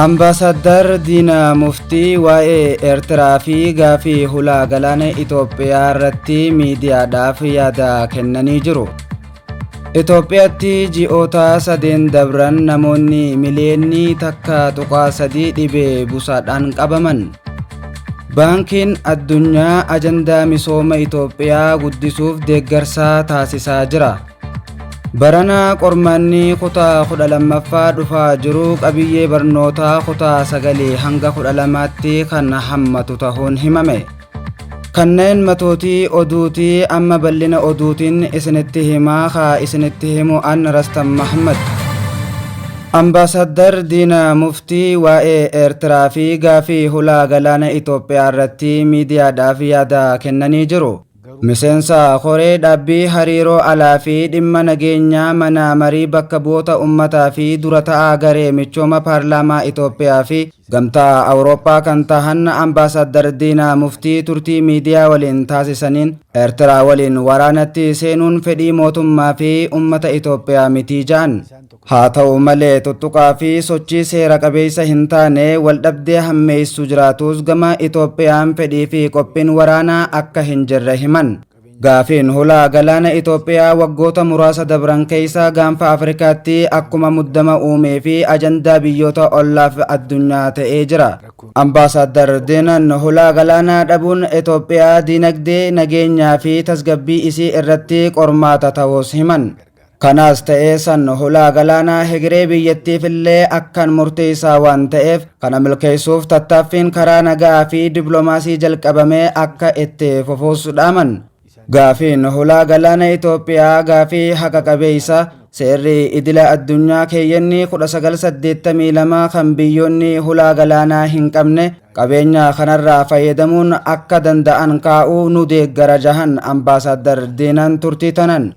Ambaasaddar Diinaa Muftii waa'ee Eertiraa fi gaafii hulaa galaana Itoophiyaa irratti miidiyaadhaaf yaada kennanii jiru. Itoophiyaatti ji'oota sadeen dabran namoonni miliyoonni 1.3 dhibee busaadhaan qabaman. Baankiin Addunyaa ajandaa misooma Itoophiyaa guddisuuf deeggarsa taasisaa jira. Barana qormaanni kutaa 12ffaa dhufaa jiru qabiyyee barnootaa kutaa 9 hanga 12tti kan hammatu tahuun himame. Kanneen matootii oduutii amma bal'ina oduutiin isinitti himaa haa isinitti himu an Rastan Mahmad. Ambaasaddar Diinaa Muftii waa'ee Eertiraa fi gaafii hulaa galaana Itoophiyaa irratti miidiyaadhaaf yaada kennanii jiru. Miseensa koree dhaabbii hariiroo alaa fi dhimma nageenyaa mana marii bakka bu'oota ummataa fi dura ta'aa garee michooma paarlaamaa Itoophiyaa fi gamtaa Awurooppaa kan tahan Ambaasaddar Diinaa Muftii turtii miidiyaa waliin taasisaniin Eertiraa waliin waraanatti seenuun fedhii mootummaa fi ummata Itoophiyaa miti ja'an. Haa ta'u malee tuttuqaa fi sochii seera qabeessa hin taane waldhabdee hammeessu jiraatus gama Itoophiyaan fedhii fi qophiin waraanaa akka hin jirre himan. Gaafiin hulaa galaana Itoophiyaa waggoota muraasa dabran keessa gaanfa Afrikaatti akkuma muddama uumee fi ajandaa biyyoota ollaaf addunyaa ta'ee jira. Ambaasaddar Diinan hulaa galaanaa dhabuun Itoophiyaa diinagdee, nageenyaa fi tasgabbii isii irratti qormaata ta'uus himan. Kanaas ta'ee san hulaa galaanaa hegeree biyyattiifillee akkaan murteessaa waan ta'eef kana milkeessuuf tattaaffiin karaa nagaa fi diplomaasii jalqabamee akka itti fufuus dhaaman. Gaafiin hulaa galaana Itoophiyaa gaafii haqa qabeessa seerri idila addunyaa keeyyanni 1982 kan biyyoonni hulaa galaanaa hin qabne qabeenya kanarraa fayyadamuun akka danda'an kaa'uu nu deeggara jahan Ambaasaddar Diinaan turtii tanan.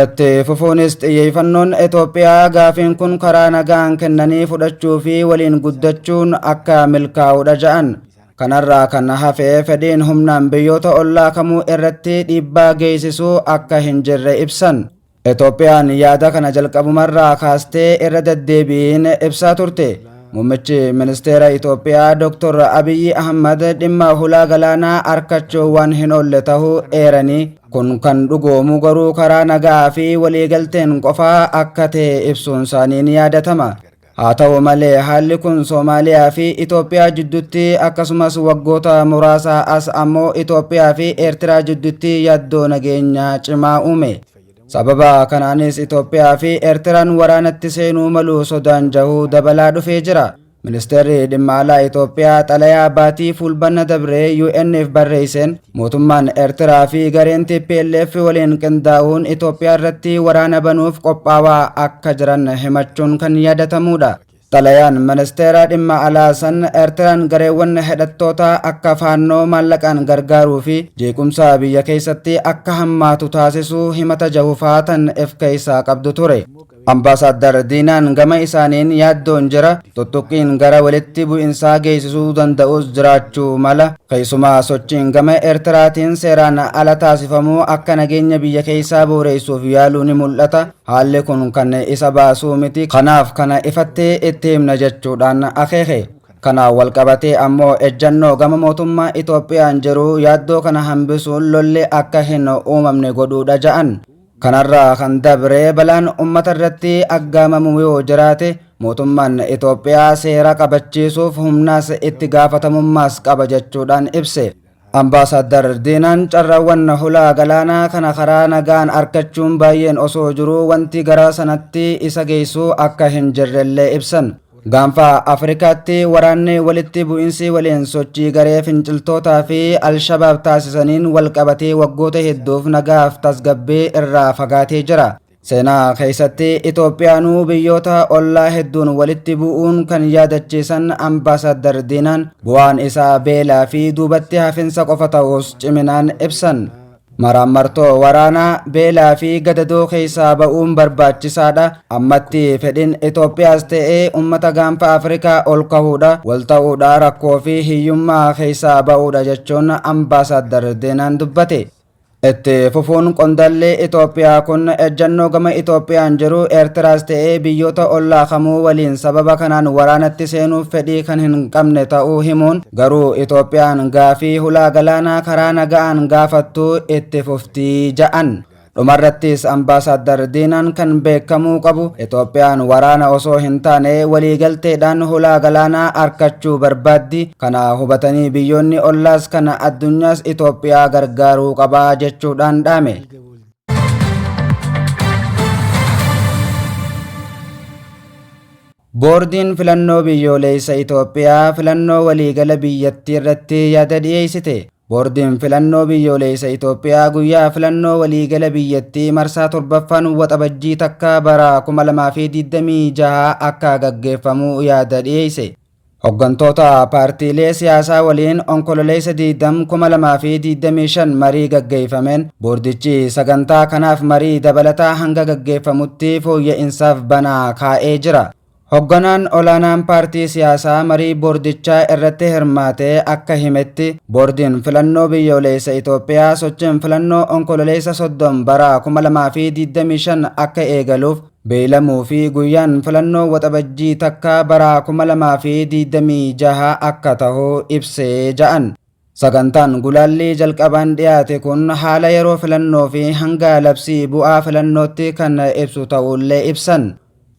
Itti fufuunis xiyyeeffannoon Itoophiyaa gaafiin kun karaa nagaan kennanii fudhachuu fi waliin guddachuun akka milkaa'udha ja'an. Kanarraa kan hafe fedhiin humnaan biyyoota ollaa kamuu irratti dhiibbaa geessisuu akka hin jirre ibsan. Itoophiyaan yaada kana jalqabumarraa kaastee irra deddeebiin ibsaa turte. Muummichi ministeera Itoophiyaa Dr. Abiyyi Ahmad dhimma hulaa galaanaa arkachuu waan hin oolle ta'uu eeranii kun kan dhugoomu garuu karaa nagaa fi waliigalteen qofaa akka ta'e ibsuun isaanii ni yaadatama. Haa ta'u malee haalli kun Soomaaliyaa fi Itoophiyaa jidduutti akkasumas waggoota muraasa as ammoo Itoophiyaa fi Eertiraa jidduutti yaaddoo nageenyaa cimaa uume. Sababa kanaanis Itoophiyaa fi Eertiraan waraanatti seenuu malu sodaan jahuu dabalaa dhufee jira. Ministeerri dhimma alaa Itoophiyaa xalayaa baatii Fulbaana dabree UN'f barreesseen mootummaan Eertiraa fi gareen TPLF waliin qindaa'uun Itoophiyaa irratti waraana banuuf qophaawaa akka jiran himachuun kan yaadatamudha. Xalayaan ministeera dhimma alaa san Eertiraan gareewwan hidhattoota akka Faannoo maallaqaan gargaaruu fi jeequmsa biyya keessatti akka hammaatu taasisuu himata jahufaa tan if keessaa qabdu ture. Ambaasaddar Diinaan gama isaaniin yaaddoon jira, tuttuqqiin gara walitti bu'insaa geessisuu danda'us jiraachuu mala. Keessumaa sochiin gama Eertiraatiin seeraan ala taasifamuu akka nageenya biyya keessaa booreessuuf yaaluu ni mul'ata. Haalli kun kan isa baasuu miti. Kanaaf kana ifatti itti himna jechuudhaan akeeke. Kanaan walqabatee ammoo ejjannoo gama mootummaa Itoophiyaan jiru yaaddoo kana hambisuun lolli akka hin uumamne godhuudha ja'an. Kanarraa kan dabre balaan ummata irratti aggaamamu yoo jiraate mootummaan Itoophiyaa seera qabachiisuuf humnaas itti gaafatamummaas qaba jechuudhaan ibse. Ambaasaddar Diinaan carraawwan hulaa galaanaa kana karaa nagaan argachuun baay'een osoo jiruu wanti gara sanatti isa geessu akka hin jirrellee ibsan. Gaanfa Afrikaatti waraanni walitti bu'insi waliin sochii garee finciltootaa fi Alshabaab taasisaniin wal qabatee waggoota hedduuf nagaaf tasgabbii irraa fagaatee jira. Seenaa keessatti Itoophiyaanuu biyyoota ollaa hedduun walitti bu'uun kan yaadachiisan Ambaasaddar Diinaan bu'aan isaa beelaa fi duubatti hafinsa qofa ta'us ciminaan ibsan. Maraammartoo waraanaa beelaa fi gadadoo keessaa ba'uun barbaachisaadha. Ammatti fedhiin Itoophiyaas ta'ee uummata gaanfa Afrikaa ol kahuudha, wal ta'uudha, rakkoo fi hiyyummaa keessaa ba'uudha jechuun Ambaasaddar Diinaan dubbate. Itti fufuun qondaalli Itoophiyaa kun ejjannoo gama Itoophiyaan jiru Eertiraas ta'ee biyyoota ollaa kamuu waliin sababa kanaan waraanatti seenuuf fedhii kan hin qabne ta'uu himuun, garuu Itoophiyaan gaafii hulaa galaanaa karaa naga'aan gaafattu itti fuftii ja'an. Dhumarrattis Ambaasaaddar Diinaan kan beekamuu qabu Itoophiyaan waraana osoo hin taane waliigalteedhaan hulaa galaanaa arkachuu barbaaddi. Kana hubatanii biyyoonni ollaas kana addunyaas Itoophiyaa gargaaruu qabaa jechuudhaan dhaame. Boordiin Filannoo Biyyoolessa Itoophiyaa filannoo waliigala biyyattii irratti yaada dhiyeessite. Boordiin Filannoo Biyyoolessa Itoophiyaa guyyaa filannoo waliigala biyyattii marsaa 7ffaan Waxabajjii 1 bara 2026 akka gaggeeffamu yaada dhiyeesse. Hoggantoota paartiilee siyaasaa waliin Onkololeessa 20, 2025 marii gaggeeffameen boordichi sagantaa kanaaf marii dabalataa hanga gaggeeffamutti fooyya'insaaf banaa kaa'ee jira. Hogganaan olaanaan paartii siyaasaa marii boordichaa irratti hirmaate akka himetti, boordiin filannoo biyyoolessa Itoophiyaa sochiin filannoo Onkololeessa 30 bara 2025 akka eegaluuf beeylamuu fi guyyaan filannoo Waxabajjii 1 bara 2026 akka tahu ibsee ja'an. Sagantaan gulaallii jalqabaan dhiyaate kun haala yeroo filannoo fi hanga labsii bu'aa filannootti kan ibsu ta'uullee ibsan.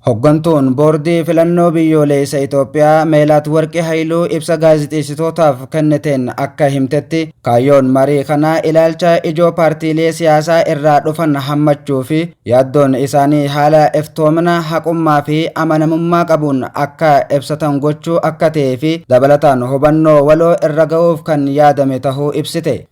Hoggantuun Boordii Filannoo Biyyooleessa Itoophiyaa Meelaat Warqi Hayiluu ibsa gaazexeessitootaaf kenniteen akka himtetti, kaayyoon marii kanaa ilaalcha ijoo paartiilee siyaasaa irraa dhufan hammachuu fi yaaddoon isaanii haala iftoomina, haqummaa fi amanamummaa qabuun akka ibsatan gochuu akka ta'ee fi dabalataan hubannoo waloo irra ga'uuf kan yaadame tahuu ibsite.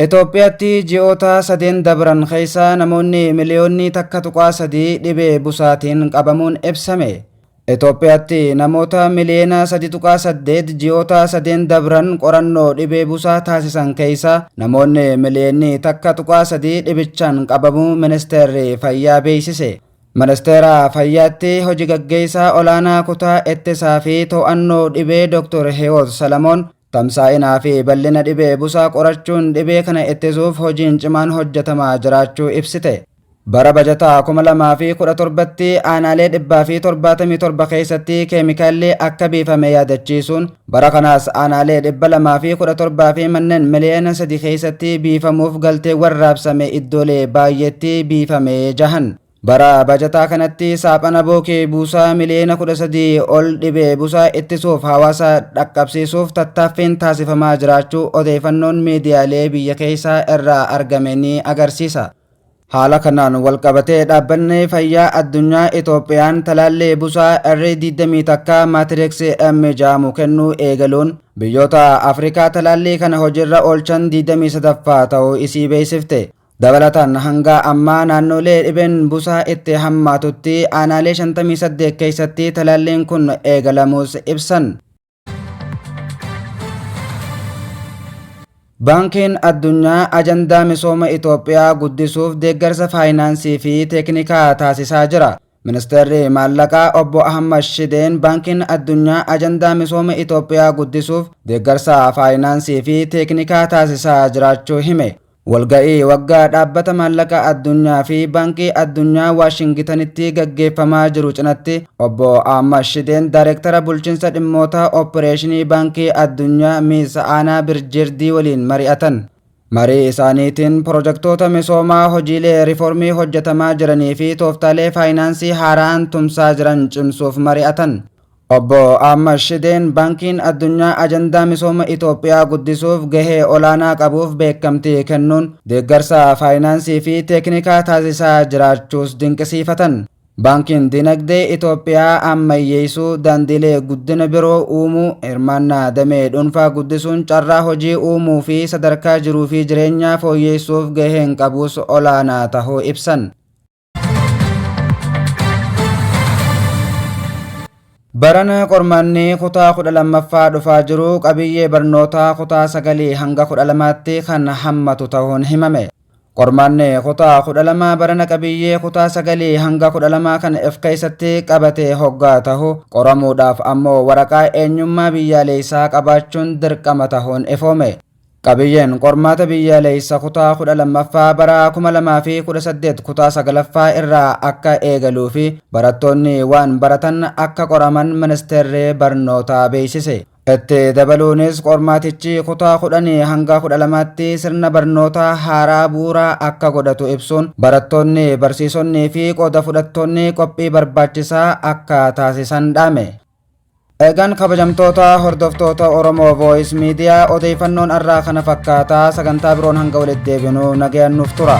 Itoophiyaatti ji'oota sadeen dabran keessa namoonni miliyoonni 1.3 dhibee busaatiin qabamuun ibsame. Itoophiyaatti namoota miliyoona 3.8 ji'oota sadeen dabran qorannoo dhibee busaa taasisan keessa namoonni miliyoonni 1.3 dhibichaan qabamuu ministeerri fayyaa beeksise. Ministeera Fayyaatti hoji gaggeessaa olaanaa kutaa ittisaa fi to'annoo dhibee Dr. Hiwoot Salamoon tamsaa'inaa fi bal'ina dhibee busaa qorachuun dhibee kana ittisuuf hojiin cimaan hojjetamaa jiraachuu ibsite. Bara bajataa 2017tti aanaalee 177 keessatti keemikaalli akka biifame yaadachiisuun, bara kanaas aanaalee 217 fi manneen miliyoona 3 keessatti biifamuuf galteewwan raabsame iddoolee baay'eetti biifame jahan. Bara bajataa kanatti saaphana bookee buusaa miliyoona 13 ol dhibee busaa ittisuuf hawaasa dhaqqabsiisuuf tattaaffiin taasifamaa jiraachuu odeeffannoon miidiyaalee biyya keessaa irraa argame ni agarsiisa. Haala kanaan walqabatee dhaabbanni fayyaa addunyaa Itoophiyaan talaallii busaa R21 Matrix M jedhamu kennuu eegaluun biyyoota Afrikaa talaallii kana hojiirra oolchan 23ffaa ta'uu isii beeksifte. Dabalataan hanga ammaa naannolee dhibeen busaa itti hammaatutti aanaalee 58 keessatti talaalliin kun eegalamuus ibsan. Baankiin Addunyaa ajandaa misooma Itoophiyaa guddisuuf deeggarsa faayinaansii fi teeknikaa taasisaa jira. Ministeerri Maallaqaa Obbo Ahmad Shideen Baankiin Addunyaa ajandaa misooma Itoophiyaa guddisuuf deeggarsa faayinaansii fi teeknikaa taasisaa jiraachuu hime. Walga'ii waggaa Dhaabbata Maallaqa Addunyaa fi Baankii Addunyaa Waashingitanitti gaggeeffamaa jiru cinatti Obbo Ahmad Shideen Daayireektara Bulchiinsa Dhimmoota Oppireeshinii Baankii Addunyaa Miis Aanaa Birjeerdii waliin mari'atan. Marii isaaniitiin pirojektoota misoomaa, hojiilee riiformii hojjetamaa jiranii fi tooftaalee faayinaansii haaraan tumsaa jiran cimsuuf mari'atan. Obbo Ahmad Shideen Baankiin Addunyaa ajandaa misooma Itoophiyaa guddisuuf gahee olaanaa qabuuf beekamtii kennuun deeggarsa faayinaansii fi teeknikaa taasisaa jiraachuus dinqisiifatan. Baankiin dinagdee Itoophiyaa ammayyeessuu, daandilee guddina biroo uumuu, hirmaannaa damee dhuunfaa guddisuun carraa hojii uumuu fi sadarkaa jiruu fi jireenyaa fooyyeessuuf gaheen qabus olaanaa tahuu ibsan. Barana qormaanni kutaa 12ffaa dhufaa jiru qabiyyee barnootaa kutaa 9 hanga 12tti kan hammatu ta'uun himame. Qormaanni kutaa 12 barana qabiyyee kutaa 9 hanga 12 kan of keessatti qabate hoggaa tahu, qoramuudhaaf ammoo waraqaa eenyummaa biyyaalessaa qabaachuun dirqama tahuun ifoome. Qabiyyeen qormaata biyyaalessa kutaa 12ffaa bara 2018 kutaa 9ffaa irraa akka eegaluu fi barattoonni waan baratan akka qoraman ministeerri barnootaa beeksise. Itti dabaluunis qormaatichi kutaa 10 hanga 12tti sirna barnootaa haaraa bu'uuraa akka godhatu ibsuun barattoonni, barsiisonnii fi qooda fudhattoonni qophii barbaachisaa akka taasisan dhaame. Eegaan kabajamtoota hordoftoota Oromoo Voice Media, odeeffannoon har'aa kana fakkaataa. Sagantaa biroon hanga walitti deebinu nagayaan nuuf tura.